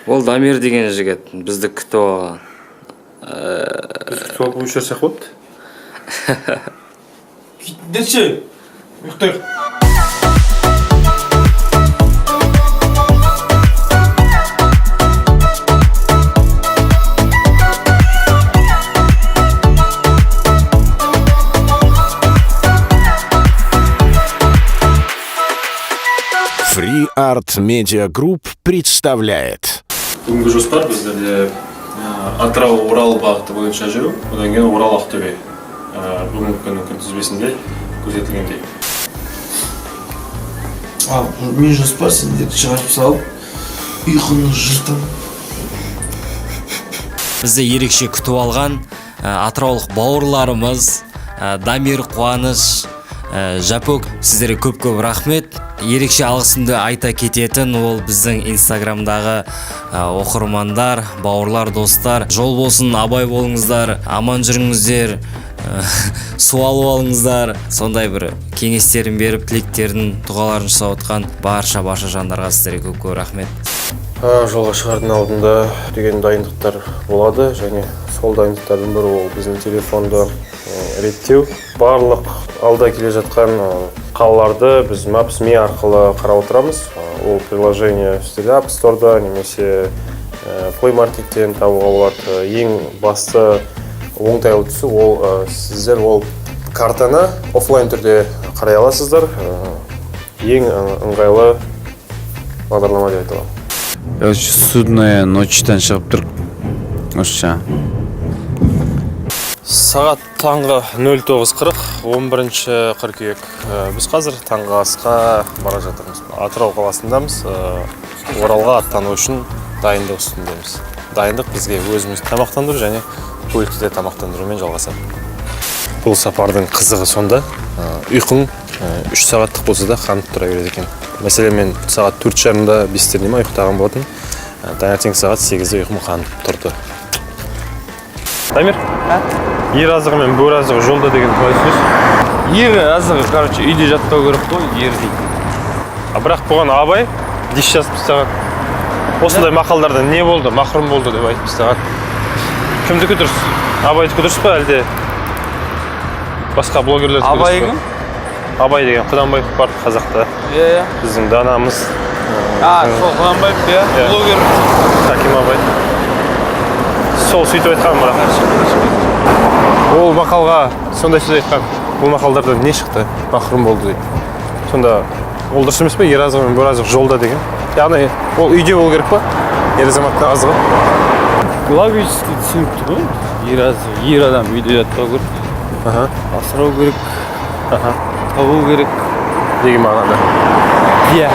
Ол Дамир деген жігіт бізді күтіп алған. Біз күтіп алып өшірсек болыпты. Кетіңдерші, ұйықтайық. Free Art Media Group представляет. Бүгінгі жоспар біздерде Атырау — Орал бағыты бойынша жүру, одан кейін Орал — Ақтөбе. Бүгінгі күннің күнтізбесінде көрсетілгендей. Ал мен жоспар: сендерді шығарып салып, ұйқыны жыртамын. Бізді ерекше күтіп алған атыраулық бауырларымыз, Дамир, Қуаныш, Жапок, сіздерге көп көп рахмет. Ерекше алғысымды айта кететін ол біздің инстаграмдағы оқырмандар, бауырлар, достар. Жол болсын, абай болыңыздар, аман жүріңіздер, су алып алыңыздар. Сондай бір кеңестерін беріп, тілектерін, дұғаларын жасап отқан барша барша жандарға, сіздерге көп көп рахмет. Жолға шығардың алдында деген дайындықтар болады, және сол дайындықтардың бірі ол біздің телефонды реттеу. Барлық алда келе жатқан қалаларды біз Maps.me арқылы қарап отырамыз. Ол приложение сіздерде App Store'да немесе Play Market'тен табуға болады. Ең басты оңтайлы тұсы ол сіздер ол картаны оффлайн түрде қарай аласыздар. Ең ыңғайлы бағдарлама деп айта аламын. Короче, Судная ночьтан шығып тұр осы жаңа. Сағат таңғы 09:40, 11 қыркүйек. Біз қазір таңғы асқа бара жатырмыз. Атырау қаласындамыз. Оралға аттану үшін дайындық үстіндеміз. Дайындық бізге өзіміз тамақтандыру және көлікті де тамақтандырумен жалғасады. Бұл сапардың қызығы сонда, ұйқың 3 сағаттық болса да, қанып тұра береді екен. Мәселен, мен сағат 4:30-да, 5-терде ма ұйықтаған болатын. Таңертең сағат 8-де ұйқым қанып тұрды. Дамир, ер азығы мен бөрі азығы жолда деген қалай түсінесің? Ер азығы, короче, үйде жатпау керек қой ер дейтін. А бірақ бұған Абай дес жазып тастаған. Осындай мақалдардан не болды, махрұм болды деп айтып тастаған. Кімдікі дұрыс? Абайдікі дұрыс па, әлде басқа блогерлердікі Абай дұрыс кім? па? Абай деген Құнанбаев бар қазақта. Иә, иә. Біздің данамыз. А, сол Құнанбаев, иә? Иә. Блогер. Хаким Абай. Сол сөйтіп айтқан, бірақ ол мақалға сондай сөз айтқан. Бұл мақалдардан не шықты, махрұм болды дейді. Сонда ол дұрыс емес пе, ер азығы мен бөрі азығы жолда деген? Яғни ол үйде болу керек па ер азаматтың азығы? Логически түсінікті ғой. Ер азығы, ер адам үйде жатпау керек. Асырау керек. Табу керек. Деген мағынада. Иә.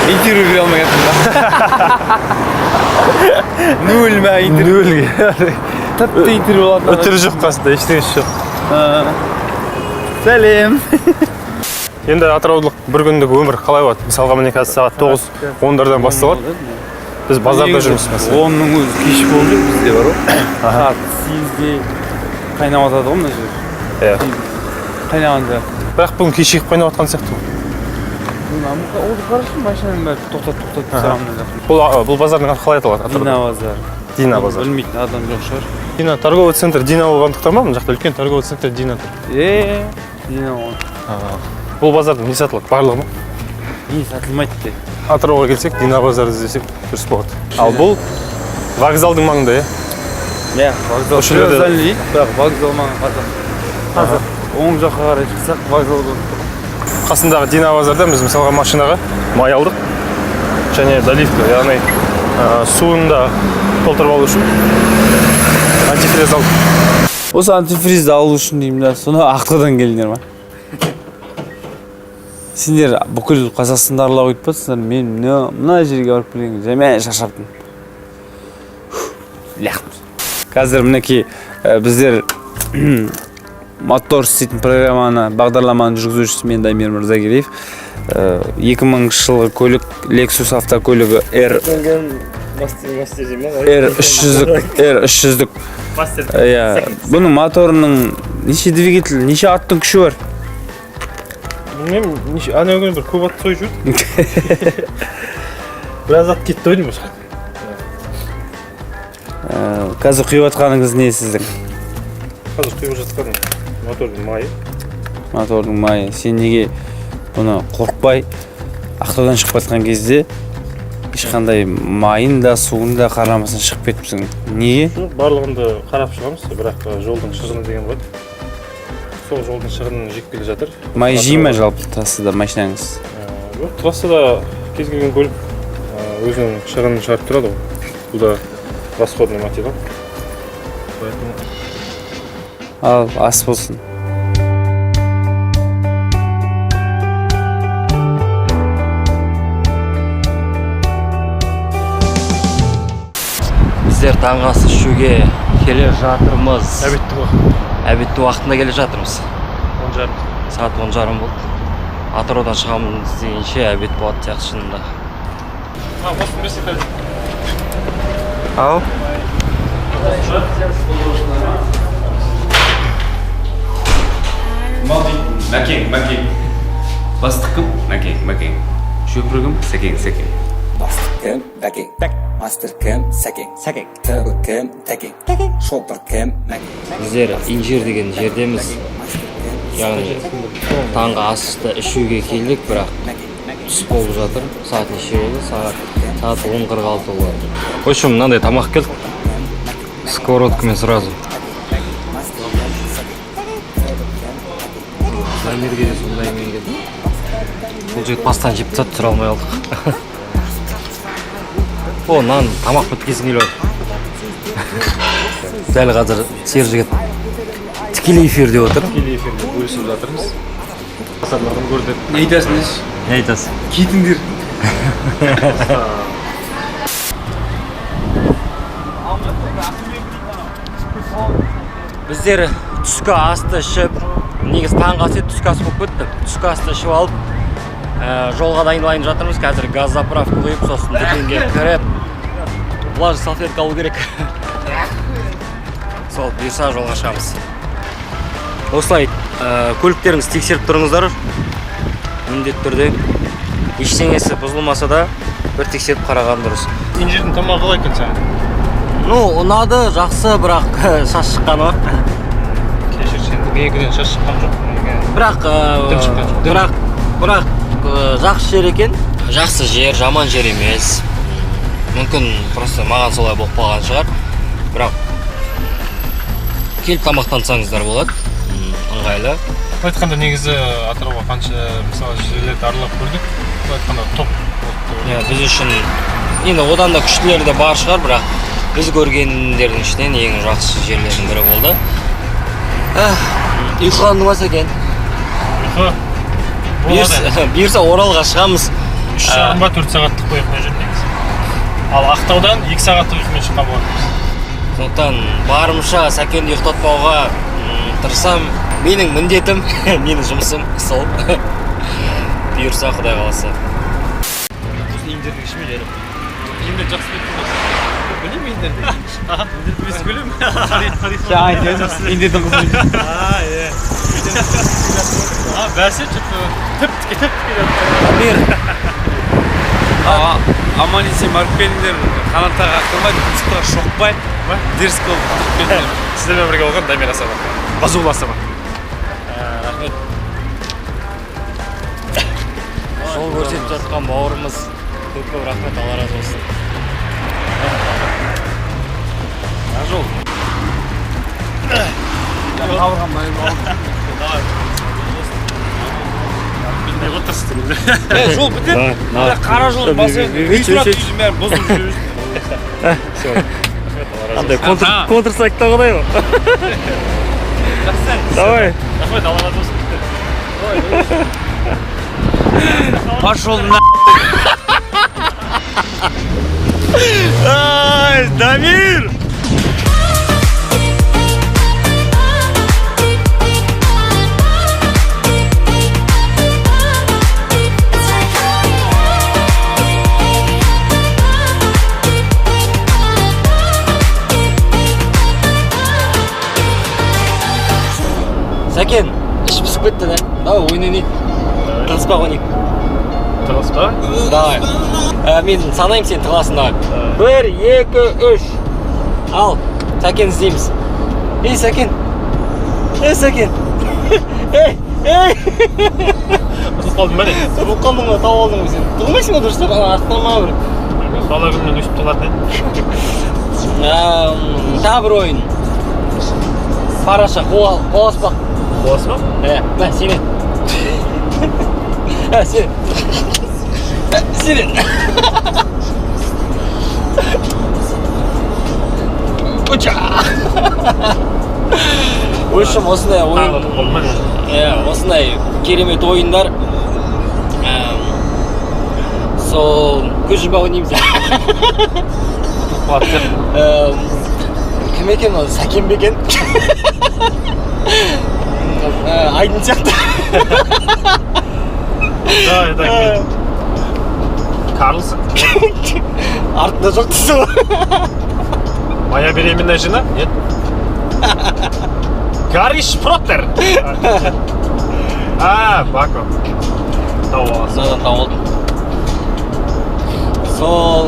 Интервью бере алмай кеттім да. Нөл ма интервью? Нөлге. Тіпті интервью алатын. Үтірі жоқ, қасында ештеңесі жоқ. Сәлем. Енді атыраулық бір күндік өмір қалай болады? Мысалға, міне, қазір сағат 9, 10-дардан басталады. Біз базарда жүрміз, мәселен. 10-ның өзі кеш болды бізде бар ғой. Сағат 8-де қайнап жатады ғой мына жер. Қайнағанда. Бірақ бүгін кешігіп қайнап жатқан сияқты ғой. Ол қарашы, машинаның бәрі тоқтат тоқтат тастаған мына жақта. Бұл базардың аты қалай аталады Дина Атырауда? базар. Дина базар. Білмейтін адам жоқ шығар. Дина торговый центр Дина болғандықтан ба, мына жақта үлкен торговый центр Дина тұр? Е, Дина ғой. Бұл базарда не сатылады, барлығы ма? Не сатылмайды де. Атырауға келсек, Дина базарды іздесек, дұрыс болады. Ал бұл вокзалдың маңында, иә? Иә, вокзал. Осы жерде- Привокзальный дейді, бірақ вокзал маңы қазір. Қазір оң жаққа қарай шықсақ, вокзал көрініп тұр. Қасындағы Дина базардан біз, мысалға, машинаға май алдық және доливка, яғни суын да толтырып алу үшін антифриз алдық. Осы антифризді алу үшін деймін да, соны Ақтаудан келдіңдер ма? Сендер бүкіл Қазақстанды аралап өтіп жатсыңдар, мен мына жерге барып келгенге жаман шаршаптым. Ляқ. Қазір мінекей біздер мотор істейтін программаны, бағдарламаның жүргізушісі мен, Дамир Мырзагереев. 2000 жылғы көлік, Lexus автокөлігі R R 300-лік, R 300-лік. Иә, бұның моторының неше двигатель, неше аттың күші бар? Білмеймін, неше, ана күні бір көп ат сойып жүрді. Біраз ат кетті ау деймін осы. Қазір құйып жатқаныңыз не сіздің? Қазір құйып жатқан мотордың майы. Мотордың майы. Сен неге бұны қорықпай, Ақтаудан шығып жатқан кезде ешқандай майын да, суын да қарамастан шығып кетіпсің? Неге? Жоқ, барлығында қарап шығамыз, бірақ жолдың шығыны деген болады. Сол жолдың шығынын жеп келе жатыр. Май жей ме жалпы трассада машинаңыз? Жоқ, трассада кез келген көлік өзінің шығынын шығарып тұрады ғой. Бұл да расходный материал. Поэтому Ал, ас болсын. Біздер таңғы ас ішуге келе жатырмыз. Обедті ғой. Обедті уақытында келе жатырмыз. 10:30. Сағат 10:30 болды. Атыраудан шығамыз дегенше обед болады сияқты шынында. А, осы бес этаж. Ау. Мал дейтін Мәкең, Мәкең. Бастық кім? Мәкең, Мәкең. Шөпір кім? Сәкең, Сәкең. Бастық кім? Бәкең. Мастер кім? Сәкең. Сәкең. Тығы кім? Тәкең. Тәкең. Шопыр кім? Мәкең. Біздер Инжир деген жердеміз. Яғни таңғы асты ішуге келдік, бірақ түс болып жатыр. Сағат неше болды? Сағат 10:46 болды. В общем, мынандай тамақ келді. Сковородкамен сразу. Дамирге де сондаймен келді. Бұл жігіт бастан жеп тастады, түсіре алмай қалдық. О, нан, тамақ біткесін келіп отыр. Дәл қазір сер жігіт тікелей эфирде отыр. Тікелей эфирде бөлісіп жатырмыз. Асарларын көрдік. Не айтасың деші? Не айтасың? Кетіңдер. Біздер түскі асты ішіп, негізі таңғы ас еді, түскі ас болып кетті. Түскі асты ішіп алып, жолға дайындалайын жатырмыз. Қазір газ заправка құйып, сосын дүкенге кіріп, влажный салфетка алу керек. Сол, бұйырса жолға шығамыз. Осылай, көліктеріңізді тексеріп тұрыңыздар. Міндетті түрде. Ештеңесі бұзылмаса да бір тексеріп қараған дұрыс. Инжирдің тамағы қалай екен саған? Ну, ұнады, жақсы, бірақ шаш шыққаны бар. Кешір, сен менікінен шаш шыққан жоқ. Менікі Бірақ, дым шыққан жоқ, дым. Бірақ, жақсы жер екен. Жақсы жер, жаман жер емес. Мүмкін просто маған солай болып қалған шығар. Бірақ келіп тамақтансаңыздар болады. Ыңғайлы. Былай айтқанда негізі Атырауға қанша, мысалы, жерлерді аралап көрдік. Былай айтқанда топ болды деп ойлаймын. Иә, біз үшін енді одан да күштілері де бар шығар, бірақ біз көргендердің ішінен ең жақсы жерлердің бірі болды. Ұйқы қанды ма екен? Ұйқы болады. Бұйырса Оралға шығамыз. Үш жарым ба, 4 сағаттық ұйқымен жүрдік негізі. Ал Ақтаудан 2 сағаттық ұйқымен шыққан болатынбыз. Сондықтан барымша Сәкенді ұйықтатпауға тырысамын. Менің міндетім, менің жұмысым сол. Бұйырса, Құдай қаласа. Осы индердің ішіме жарап. Индер жақсы біліп тұрмыз. Білемін индерді. Аха, индерді бес білемін. Тарих. Индердің қызы. А, е. А, бәсе, что-то тіп-тіке, тіп-тіке. Дамир. Аман есен барып келіңдер. Қанаттарға қақтырмай, тұмсықтарға шоқпай, дерзко болып тұрып келіңдер. Сіздермен бірге болған Дамир Асаба. Базул Асаба. Рахмет. Жол көрсетіп жатқан бауырымыз. Көп көп рахмет, Алла разы болсын. Жол. Қабырғам байып. Жол бітеді. Қара жол басы. Үй тұрады, үйдің бәрін бұзып жүресің. Андай контрсайттағыдай ғой. Давай. Рахмет, Алла разы болсын. Пошел на. Ай, Дамир! Сәкен, іш пісіп кетті да. Давай ойын ойнайық. Тығыспақ ойнайық. Тығыспа? Давай. Мен санаймын, сен тығыласың, давай. 1, 2, 3. Ал, Сәкен іздейміз. Ей, Сәкен. Ей, Сәкен. Ей, ей. Ұтылып қалдым ба не? Ұтылып қалдың ғой, тауып алдың ғой сен. Тығылмайсың ба дұрыстап, ана артынан ма бір. Бала күнімнен өсіп тығылатын едім. Тағы бір ойын. Параша, қуаласпақ. Қуаласпақ? Иә, мә, сенен. Ә, сенен. Сенен. Уча! В общем, осындай ойын. Иә, осындай керемет ойындар. Сол көз жұмбақ ойнаймыз. Кім екен ол? Сәкен бе екен? Айдын сияқты. Да, это Карлсон. Артында жоқ дейсің ғой. Моя беременная жена? Нет. Гарри Шпроттер. А, Бако. Тауып аласың. Мынадан тауып алдым. Сол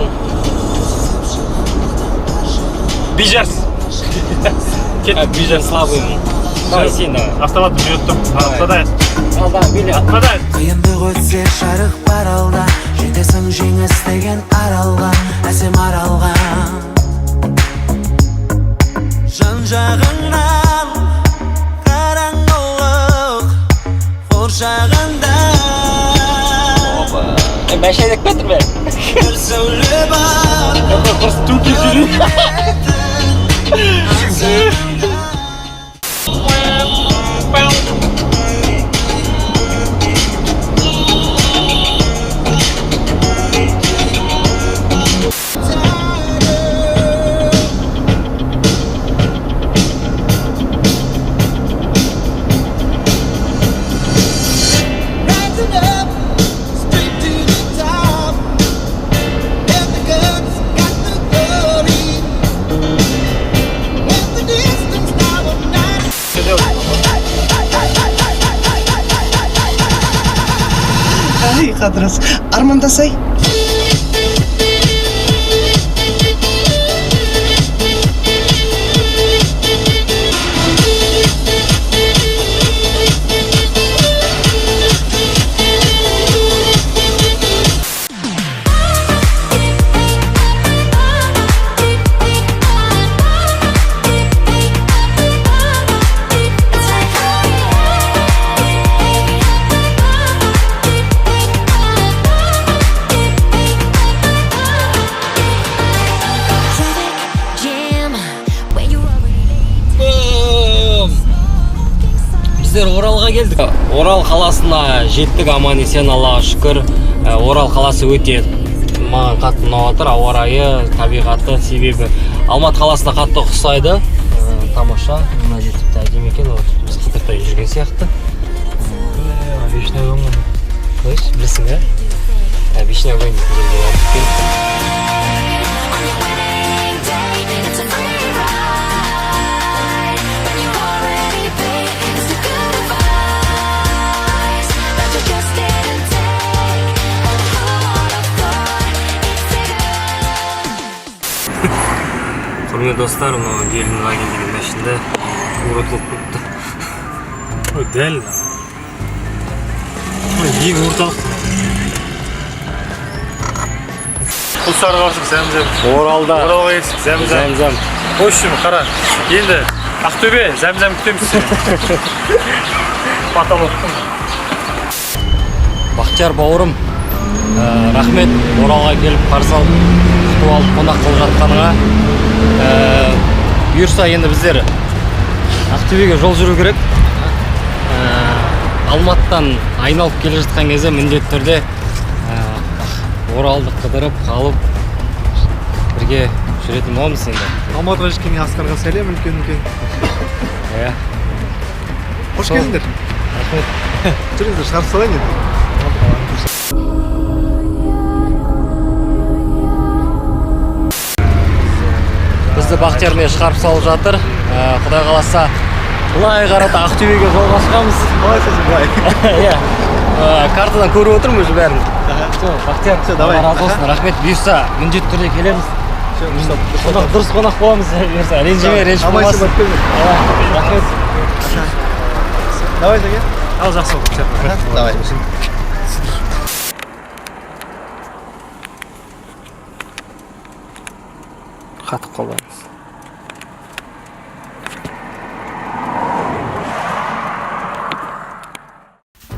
Бижарс. Кет, Бижар слабый. Давай сен, давай. Автомат үйреттім. Отпадает. Ал, давай, биле. Отпадает. Қиындық өтсе жарық бар алда, жетесің жеңіс деген аралға, әсем аралға. Жан жағыңнан қараңғылық қоршағанда. Опа. Бәшә деп кетір бе? Бір сәуле бар. Құрсын төңкеріп жіберейін. Ай, қадырас, армандасай. Біздер Оралға келдік. Орал қаласына жеттік аман есен, Аллаға шүкір. Орал қаласы өте маған қатты ұнап жатыр, ауа райы, табиғаты, себебі Алматы қаласына қатты ұқсайды. Тамаша, мына жер тіпті әдемі екен, ол біз қыдырта жүрген сияқты. Вечный огонь. Қойшы, білесің бе? Вечный огонь дейтін жерге барып келдік. Құрметті достар, мынау Гелендваген деген машинада ұтылып қойыпты. Ой, дәл. Ой, ең орталық. Құлсарыға барсақ зәм-зәм. Оралда. Оралға келсек зәм-зәм. Зәм-зәм. В общем, қара. Енді Ақтөбе зәм-зәм күтеміз. Потолок. Бақтияр бауырым, рахмет Оралға келіп қарсы алып, күтіп алып қонақ қылып жатқаныңа. Бұйырса енді біздер Ақтөбеге жол жүру керек. Алматыдан айналып келе жатқан кезде міндетті түрде Оралды қыдырып қалып бірге жүретін боламыз енді. Алматыға жеткеннен Асқарға сәлем үлкен үлкен. Иә. Қош келдіңдер. Рахмет. Жүріңіздер, шығарып салайын енді. Бізді Бақтиярмен шығарып салып жатыр. Құдай қаласа, былай қарата Ақтөбеге жолға шығамыз. Қалай сосын былай? Иә. Картадан көріп отырмын уже бәрін. Все, Бақтияр, Всё, давай. Алла разы болсын, рахмет. Бұйырса, міндетті түрде келеміз. Қонақ, дұрыс қонақ боламыз, бұйырса. Ренжіме, ренжіп Аман есен болмасын. барып келіңдер. Давай, рахмет. Давай, Сәке. Ал, жақсы болды. Давай. Қатып қаламыз.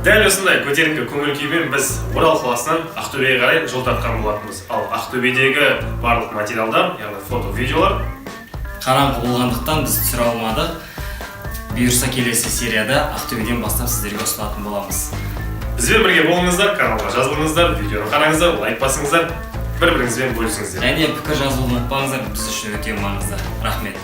Дәл осындай көтеріңкі көңіл күймен біз Орал қаласынан Ақтөбеге қарай жол тартқан болатынбыз. Ал Ақтөбедегі барлық материалдар, яғни фото, видеолар Қараңғы болғандықтан біз түсіре алмадық. Бұйырса, келесі серияда Ақтөбеден бастап сіздерге ұсынатын боламыз. Бізбен бірге болыңыздар, каналға жазылыңыздар, видеоны қараңыздар, лайк басыңыздар, бір біріңізбен бөлісіңіздер. Және пікір жазуды ұмытпаңыздар, біз үшін өте маңызды. Рахмет.